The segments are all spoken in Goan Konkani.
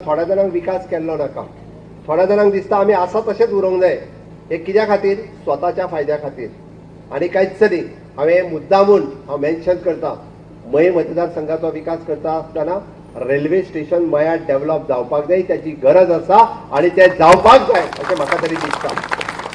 थोड्या जाणांक विकास केल्लो नाका, थोड्या जाणांक दिसता आमी आसा तशेंच उरोवंक जाय. हे कित्या खातीर? स्वताच्या फायद्या खातीर आनी कांयच न्ही. हांवें मुद्दामून हांव मेन्शन करता, मये मतदारसंघाचो विकास करता आसतना रेल्वे स्टेशन मयात डेव्हलप जावपाक जाय, त्याची गरज आसा आनी तें जावपाक जाय अशें म्हाका तरी दिसता.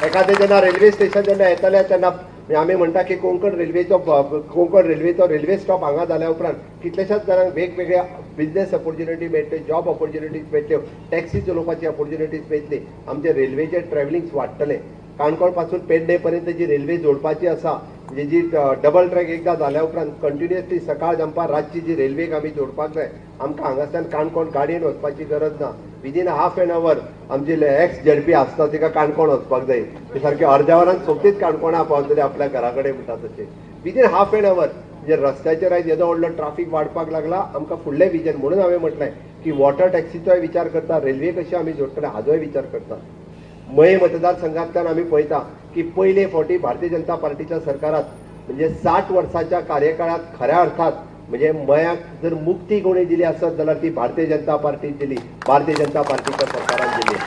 एखादें जेन्ना रेल्वे स्टेशन जेन्ना येतलें तेन्ना आमी म्हणटा की कोंकण रेल्वेचो रेल्वे स्टॉप हांगा जाल्या उपरांत कितल्याशाच जाणांक वेगवेगळ्या बिजनेस ऑपॉर्च्युनिटी मेळटल्यो, जॉब ऑपॉर्च्युनिटीज मेळटल्यो, टॅक्सी चलोवपाची ऑपॉर्च्युनिटीज मेळटली, आमचे रेल्वेचे ट्रॅव्हलिंग्स वाडटले. काणकोण पासून पेडणे पर्यंत जी रेल्वे जोडपाची आसा, म्हणजे जी डबल ट्रॅक एकदां जाल्या उपरांत कंटिन्युअसली सकाळ दनपार रातची जी रेल्वेक आमी जोडपाक जाय, आमकां हांगासल्यान काणकोण गाडयेन वचपाची गरज ना. विदीन हाफ एन our आमची एक्स झेडपी आसता तिका काणकोण वचपाक जाय, ती सारकी अर्द्या वरान सोंपतीच काणकोणा पावतली आपल्या घरा कडेन म्हणटा तशें. विदीन हाफ एन our म्हणजे रस्त्याचेर आयज येदो व्हडलो ट्राफीक वाडपाक लागला. आमकां फुडलें विजन म्हणून हांवें म्हटलें की वॉटर टॅक्सीचोय विचार करता, रेल्वे कशी आमी जोडटले हाजोय विचार करता. मये मतदारसंघांतल्यान आमी पळयता की पयले फावटी भारतीय जनता पार्टीच्या सरकारात म्हणजे 60 वर्साच्या कार्यकाळात खऱ्या अर्थात म्हणजे मयाक जर मुक्ती कोणी दिली आसत जाल्यार ती भारतीय जनता पार्टीन दिली, भारतीय जनता पार्टीच्या सरकारान दिली.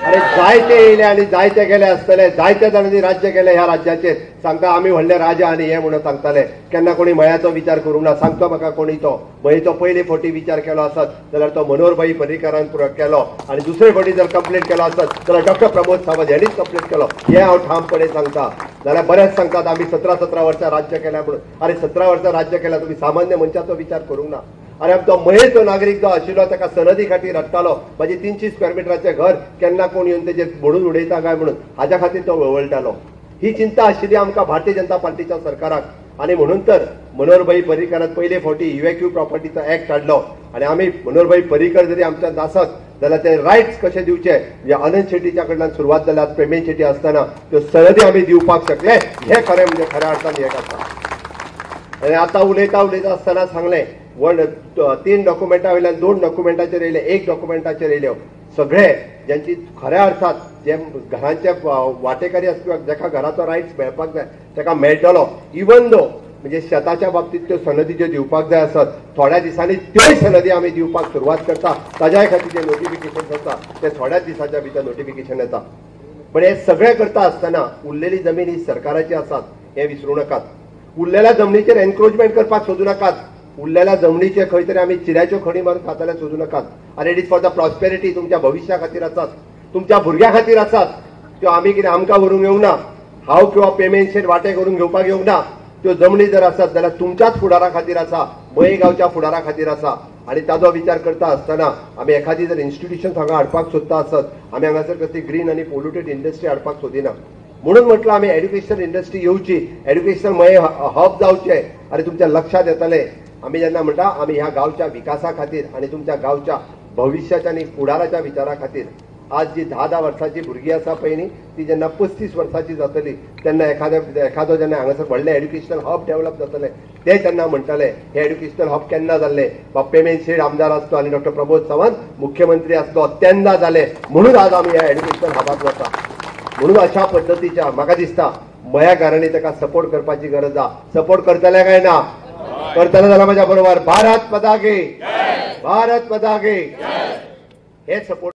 अरे जायते येयले आनी जायते गेले आसतले, जायत्या जाणांनी राज्य केलें ह्या राज्याचेर. सांगता आमी व्हडले राजा आनी हे म्हणून सांगताले, केन्ना कोणी मयाचो विचार करूंक ना. सांगता म्हाका कोणी तो मयेचो पयले फावटी विचार केलो आसत जाल्यार तो मनोहरभाई पर्रीकारान केलो, आनी दुसरे फावटी जर कंप्लेंट केलो आसत जाल्यार डॉक्टर प्रमोद सावंत हांणीच कंप्लेंट केलो. हें हांव ठामपणे सांगता. जाल्यार बरेंच सांगतात आमी 17-17 वर्सां राज्य केल्या म्हणून. अरे 17 वर्सां राज्य केल्या, तुमी सामान्य मनशाचो विचार करूंक ना. आनी आमचो मयेचो नागरीक जो आशिल्लो ताका सनदी खातीर रडटालो, म्हाजी 300 स्क्वेअर मिटराचें घर केन्ना कोण येवन तेजेर मोडून उडयता काय म्हणून, हाज्या खातीर तो वळवळटालो. ही चिंता आशिल्ली आमकां भारतीय जनता पार्टीच्या सरकाराक. आनी म्हणून तर मनोहरभाई पर्रीकारान पयले फावटी इव्हॅक्यू प्रॉपर्टीचो एक्ट हाडलो. आनी आमी मनोहरभाई पर्रीकर जरी आमच्या नासत जाल्यार ते रायट्स कशे दिवचे म्हणजे अनंत शेट्टीच्या कडल्यान सुरवात जाल्या, पेमेंट शेट्टी आसतना त्यो सनदी आमी दिवपाक शकले. हे खरें म्हणजे खऱ्या अर्थान हें आसा. आनी आतां उलयता उलयता आसतना सांगलें 3 डॉक्युमेंटा वयल्यान 2 डॉक्युमेंटाचेर येयले, 1 डॉक्युमेंटाचेर येयल्यो. सगळे ज्यांची खऱ्या अर्थात जे घरांचे वाटेकारी आसता किंवा जाका घराचो रायट्स मेळपाक जाय ताका मेळटलो. इवन दो म्हणजे शेताच्या बाबतीत त्यो सनदी ज्यो दिवपाक जाय आसत थोड्या दिसांनी त्योय सनदी आमी दिवपाक सुरवात करता. ताज्याय खातीर जे नोटिफिकेशन आसा ते थोड्याच दिसाच्या भितर नोटिफिकेशन येता. पण हे सगळें करता आसतना उरलेली जमीन ही सरकाराची आसात हें विसरूं नाकात. उरलेल्या जमनीचेर एनक्रोचमेंट करपाक सोदूं नाकात. उरलेल्या जमनीचे खंय तरी आमी चिऱ्याच्यो खणी मारून खातले सोदूं नाकात. आनी it is for the prosperity, तुमच्या भविश्या खातीर आसात, तुमच्या भुरग्यां खातीर आसात. त्यो आमी कितें आमकां व्हरूंक येवंक ना, हांव किंवा पेमेंट शेट वांटे करून घेवपाक येवंक ना. त्यो जमनी जर आसत जाल्यार तुमच्याच फुडारा खातीर आसा, मये गांवच्या फुडारा खातीर आसा. आनी ताजो विचार करता आसतना आमी एखादी जर इन्स्टिट्युशन हांगा हाडपाक सोदता आसत, आमी हांगासर कसली ग्रीन आनी पोल्युटेड इंडस्ट्री हाडपाक सोदिना. म्हणून म्हटलं आमी एड्युकेशन इंडस्ट्री येवची, एड्युकेशन मये हब जावचें. आनी तुमच्या लक्षात येतलें आमी जेन्ना म्हणटा आमी ह्या गांवच्या विकासा खातीर आनी तुमच्या गांवच्या भविश्याच्या आनी फुडाराच्या विचारा खातीर आज जी 10-10 वर्सांची भुरगीं आसा पळय न्ही, ती जेन्ना 35 वर्सांची जातली तेन्ना एखादो जेन्ना हांगासर व्हडलें एड्युकेशनल हब डेव्हलप जातलें ते तेन्ना म्हणटले हे एड्युकेशनल हब केन्ना जाल्लें, बाब पेमेंट शेट आमदार आसलो आनी डॉक्टर प्रमोद सावंत मुख्यमंत्री आसलो तेन्ना जालें, म्हणून आज आमी ह्या एड्युकेशनल हबाक वता. म्हणून अशा पद्दतीच्या म्हाका दिसता मया घरांनी ताका सपोर्ट करपाची गरज आसा. सपोर्ट करतले काय ना? करतले जाल्यार म्हाज्या बरोबर भारत पताके, भारत पताके, हे सपोर्ट.